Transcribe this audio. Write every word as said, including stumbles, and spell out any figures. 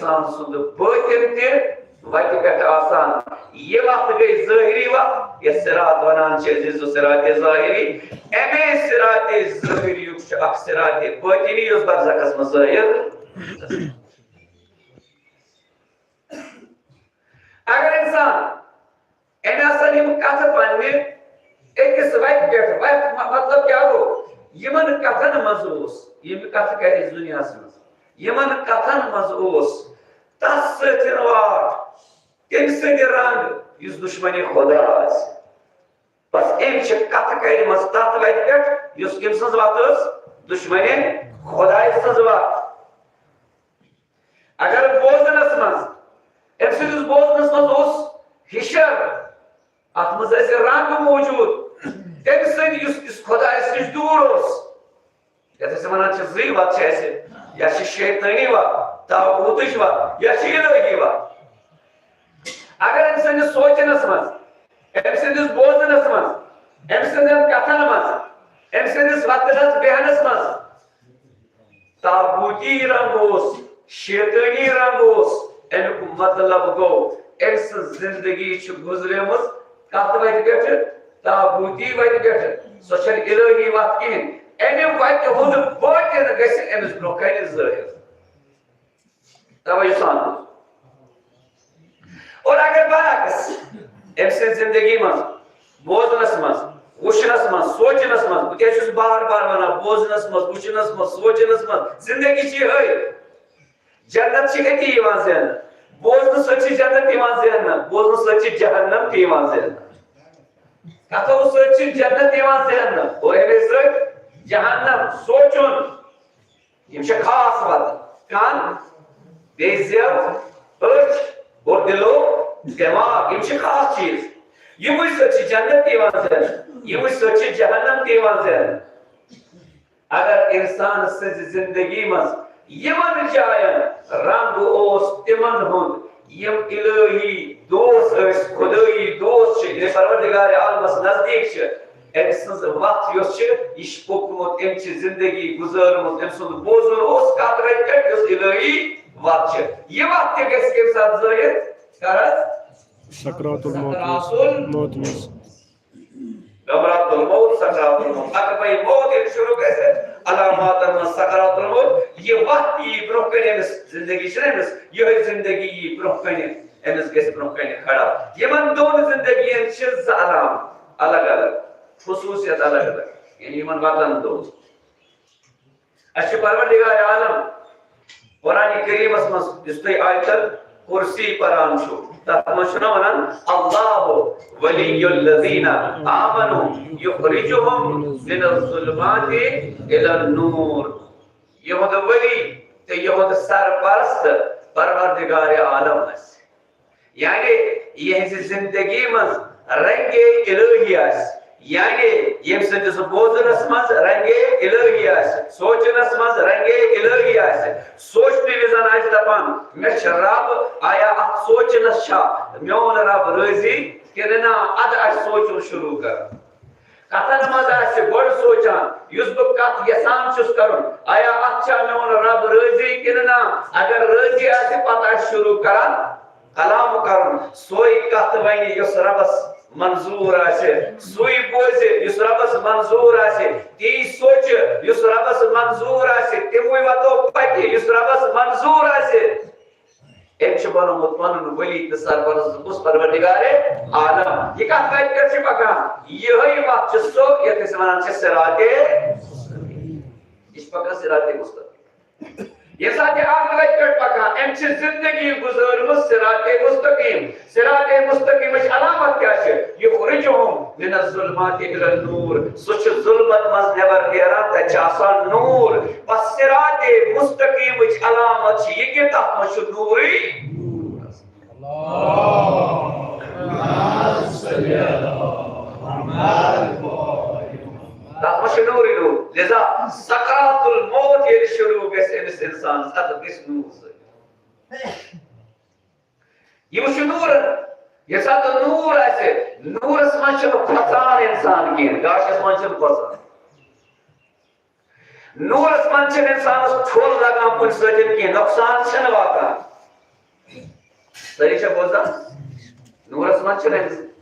انسان سُنٛد بٲطِن تہِ وتہِ پٮ۪ٹھ آسان۔ یہِ وتھ گٔے ظٲہری وتھ، یَتھ صراط ونان چھِ، عزیز و صراط ظٲہری۔ اَمے صراط ظٲہریُک چھُ اکھ صراط بٲطِنی، یُس برزخس منٛز ظٲہِر۔ اگر انسان أمۍ ہسا یِم کتھٕ پننہِ أکِس وتہِ پٮ۪ٹھ، وتہِ م-، مطلب کیٛاہ گوٚو؟ یِمن کتھن منٛز اوس، یِم کتھٕ کرِ أسۍ دُنیاہس منٛز، یِمن کتھن منٛز اوس تس سۭتۍ واٹھ، تٔمۍ سٕنٛدِ رنٛگ، یُس دُشمنِ خۄدا آسہِ۔ بس أمۍ چھِ کتھٕ کرِمژٕ تتھ وتہِ پٮ۪ٹھ، یُس أمۍ سٕنٛز وتھ ٲس، دُشمنِ خۄدایہِ سٕنٛز وتھ۔ اگر بوزنس منٛز، أمۍ سٕنٛدِس بوزنس منٛز اوس ہِشر، اتھ منٛز ٲسۍ رنگ موجود، تٔمۍ سٕنٛدۍ یُس، یُس خۄدایس نِش دوٗر اوس، یتھ أسۍ ونان چھِ زٕے وتھ چھِ اَسہِ، یا چھِ شیطٲنی وتھ، طاغوتٕچ وتھ، یا چھِ الٲہی وتھ۔ اگر أمۍ سٕنٛدِس سونٛچنس منٛز، أمۍ سٕنٛدِس بوزنس منٛز، أمۍ سٕنٛدٮ۪ن کتھن منٛز، أمۍ سٕنٛدِس وۄتھنس بیہنس منٛز طاغوتی رنگ اوس، شیطٲنی رنگ اوس، اَمیُک مطلب گوٚو، أمۍ سٕنٛز زندگی چھِ گُزریمٕژ کتھ وتہِ پٮ۪ٹھٕ؟ طاغوتی وتہِ پٮ۪ٹھٕ۔ سۄ چھَنہٕ الٲہی وتھ کِہیٖنۍ۔ اَمہِ وتہِ ہُنٛد بٲطِن گژھِ أمِس برونٛہہ کنہِ ظٲہِر۔ توجہ سان بوز۔ اور اگر برعکس أمۍ سٕنٛز زندگی منٛز، بوزنس منٛز، وٕچھنس منٛز، سونٛچنس منٛز، بہٕ تہِ چھُس بار بار ونان، بوزنس منٛز، وٕچھنس منٛز، سونٛچنس منٛز، زندگی چھِ یِہے۔ جنت چھِ أتی یِوان زیننہٕ۔ بوزنہٕ سۭتۍ چھِ جنت یِوان زیننہٕ، بوزنہٕ سۭتۍ چھِ جہنم تہِ یِوان زیننہٕ۔ کتھو سۭتۍ چھِ جنت یِوان زیننہٕ اور اَمے سۭتۍ جہنم۔ سونٛچُن، یِم چھِ خاص وتہٕ۔ کن، بیٚیہِ زیو، أچھ اور دِلو دٮ۪ماغ، یِم چھِ خاص چیٖز۔ یِموٕے سۭتۍ چھِ جنت تہِ یِوان زیننہٕ، یِموٕے سۭتۍ چھِ جہنم تہِ یِوان زیننہٕ۔ اگر انسان سٕنٛزِ زندگی منٛز یِمن جاین رنگ اوس تِمن ہُنٛد، یِم الٲہی دوست ٲسۍ، خدٲیی دوست چھِ، یعنی پروردگار عالمس نزدیٖک چھِ، أمۍ سٕنٛز وَتھ یۄس چھِ، یہِ چھِ پوٚکمُت، أمۍ چھِ زِندگی گُزٲرمٕژ، أمۍ سُنٛد بوزُن اوس کَتھ رَتہِ پٮ۪ٹھ، یۄس اِلٲہی وَتھ چھِ۔ یہِ وَتھ تہِ گژھِ کَمہِ ساتہٕ ظٲہِر؟ کَر حظ؟ سکرات الموت۔ سکرات الموت منٛز۔ غمرات الموت، سکرات الموت، حق بھائی موت ییٚلہِ شروع گژھِ، علاماتن منٛز سکرات الموت، یہِ وَتھ یی برٛونٛہہ کَنہِ أمِس، زِندگی چھِنہٕ أمِس، یِہوٚے زِندگی یی برٛونٛہہ کَنہِ، أمِس گژھِ برٛونٛہہ کَنہِ کھڑا۔ یِمَن دۄن زِندگیَن چھِ زٕ علامہٕ۔ الگ الگ، خصوٗصیت الگ الگ، یعنی یِمن وطن دوست۔ اَسہِ چھُ پروردگار عالم قرآن کریٖمَس منٛز، یُس تُہۍ آیت الکرسی پران چھِو، تَتھ منٛز چھُنہ وَنان، "اللہ ولی الذین آمنوا یخرجہم من الظلمات الی النور۔" یِہُنٛد ولی تہٕ یِہُنٛد سرپرست پروردگار عالم آسہِ۔ یعنی یِہنٛزِ زندگی منٛز رنگے الہی آسہِ، یعنی ییٚمہِ سٕنٛدِس بوزنس منٛز رنگے الہی آسہِ، سونٛچنس منٛز رنگے الہی آسہِ، سونٛچنہٕ وِزن آسہِ دپان، "مےٚ چھُ رب، آیا اتھ سونٛچنس چھا میون رب رٲضی کِنہٕ نہ؟" ادٕ آسہِ سونٛچُن شروع کرُن۔ کتھن منٛز آسہِ گۄڈٕ سونٛچان، یُس بہٕ کتھ یژھان چھُس کرُن، آیا اتھ چھا میون رب رٲضی کِنہٕ نہ؟ اگر رٲضی آسہِ، پتہٕ آسہِ شروع کران کلام کرُن، سۄے کتھ ونہِ یۄس ربس منظور آسہِ، سُے بوزِ یُس ربس منظور آسہِ، تی سونٛچہِ یُس ربس منظور آسہِ، تِموٕے وتو پکہِ یُس ربس منظور آسہِ۔ أمۍ چھُ بنومُت پنُن ولی تہٕ سرپرست کُس؟ پروردگار عالم۔ یہِ کتھ کتہِ پٮ۪ٹھ چھِ پکان؟ یِہوٚے وتھ چھِ سۄ، یتھ أسۍ ونان چھِ صراط۔ یہِ چھِ پکان صراط مستقیم۔ ییٚمہِ ساتہٕ یہِ اَتھ وَتہِ پٮ۪ٹھ پَکان، أمۍ چھِ زِندگی گُزٲرمٕژ صراط مستقیم۔ صراط مستقیمٕچ علامت کیٛاہ چھِ؟ یُخرجہم من الظلمات الی النور۔ سُہ چھُ ظُلمت منٛز نٮ۪بر نیران، تَتہِ چھُ آسان نوٗر۔ بس صراط مستقیمٕچ علامت چھِ یہِ کہِ تَتھ منٛز چھُ نوٗرٕے نوٗر۔ تَتھ منٛز چھُ نوٗرٕے نوٗر۔ لہذا سکرات الموت ییٚلہِ شروع گژھِ أمِس اِنسانَس، اَتَتھ گژھِ نوٗر سۭتۍ۔ یہِ وٕچھِ نوٗرَن۔ ییٚمہِ ساتہٕ نوٗر آسہِ، نوٗرَس منٛز چھُنہٕ کھۄژان اِنسان کِہیٖنۍ، گاشَس منٛز چھُنہٕ کھۄژان۔ نوٗرَس منٛز چھِنہٕ اِنسانَس ٹھوٚل لَگان کُنہِ سۭتۍ کِہیٖنۍ، نۄقصان چھِنہٕ واتان۔ سٲری چھا بوزان؟ نوٗرس منٛز چھِ رٔنٛگۍ۔